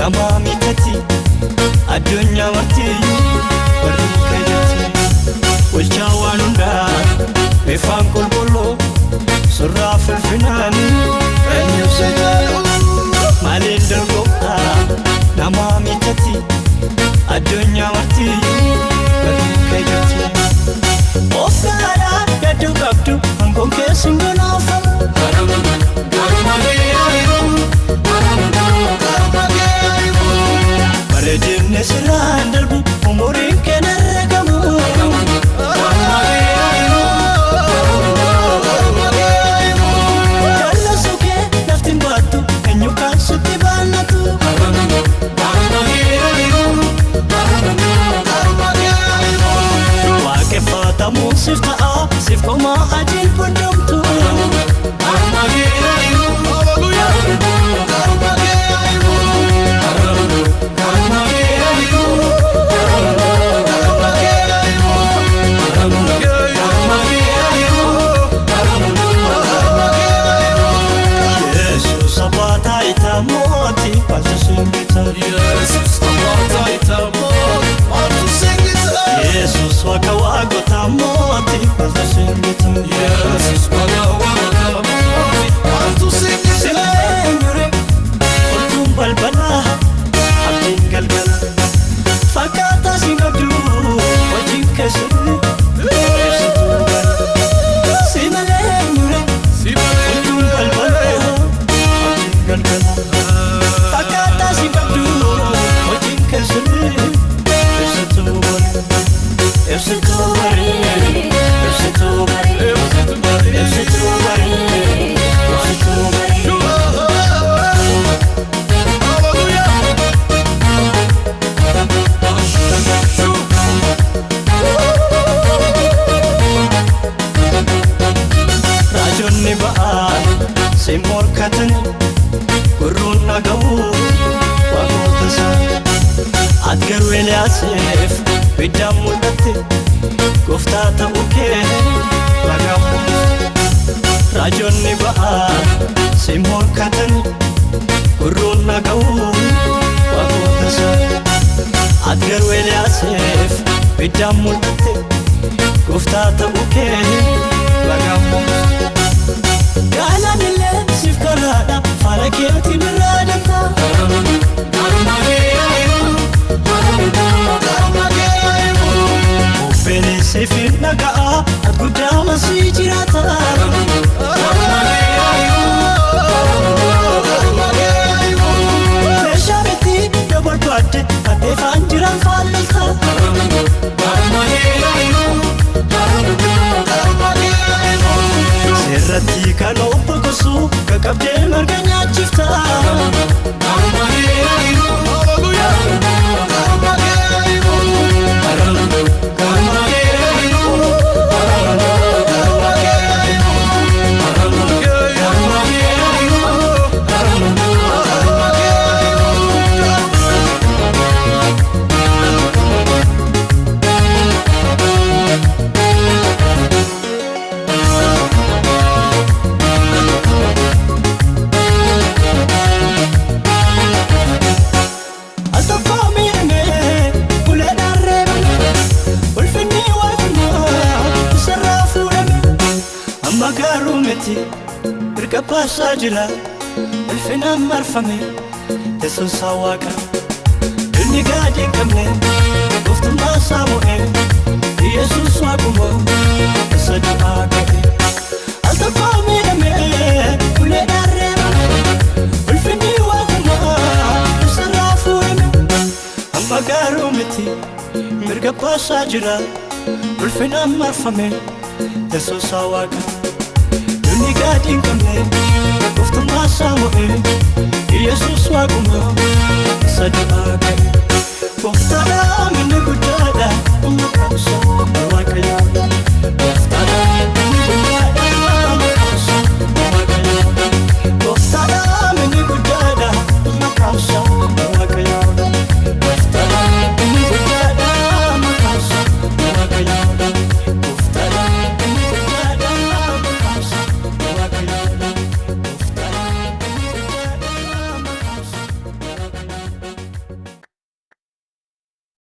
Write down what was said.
Nama mitati addunyaa marti barruu kee jirti. Bulchaa waan hundaa bifaan qulqulluu surraa fulfinaanii eenyuuf si caalu? Maaliin dorgomtaa nama mitati addunyaa marti barruu kee jirti. Ofgaadhaa gadduu qabdu hangoon keessi hin gonoofamu. Bareedinni sirraan darbu umuriin kee narra gamu. Jaallasuu kee lafti hin baattu eenyu kaan sitti baallatu. Waaqeffatamuun siif ta'a siif qomaa ajiin hundumtu. Yesuus abbaa taayitaa mootii maaltu siin bita? Yesus abbaa taayitaa mootii maaltu siin gita? Yesuus waaqa waaqotaa mootii maaltu siin bita? Yesus waaqa waaqotaa mootii maaltu siin gita? Simalee eenyure furtuun balbalaa abdiin galgala fakkaataa si qabdu hojiin keessatti ibsituu bara. Simalee eenyure furtuun balbalaa abdiin galgala fakkaataa si qabdu hojiin keessatti ibsituu bara. Ibsituu bara. Ibsituu bara. Ibsituu bara. Ibsituu bara. Raajonni ba'aa si morkatani gurruun dhaga'u waaqota isaa. Ati garuu Eeliyaasiif ibiddaan mul'atte gooftaa ta'uu kee ragaa mul'iste. Raajonni ba'aa si morkatani gurruun dhaga'u waaqota isaa. Ati garuu Eeliyaasiif ibiddaan mul'atte gooftaa ta'uu kee ragaa mul'iste. Gaalanillee siif karaadha faana keetiin irraa deemta. Bubbeen siif hin dhaga'a ati guddaa masii jiraata. Meeshaa miti yoo barbaadde ati ifaan jiran faallisa. Seerratti kan obbo gosu qaqqabdee marga nyaachifta. Al tokko miidhamee uleedhaan reebame ulfinni waaqummaa isarraa fuudhame. Amma garuu miti mirga baasaa jira ulfinaan marfame teessoon isaa waaqa. Inni gaadhi hin qabne gooftummaa isaa mo'e Yesuus waaquma isa du'aa ka'e. Al tokko miidhamee uleedhaan reebame ulfinni waaqummaa isarraa fuudhame. Amma garuu miti mirga baasaa jira ulfinaan marfame teessoon isaa waaqa. Inni gaadhi hin qabne gooftummaa isaa mo'e Yesuus waaquma isa du'aa ka'e.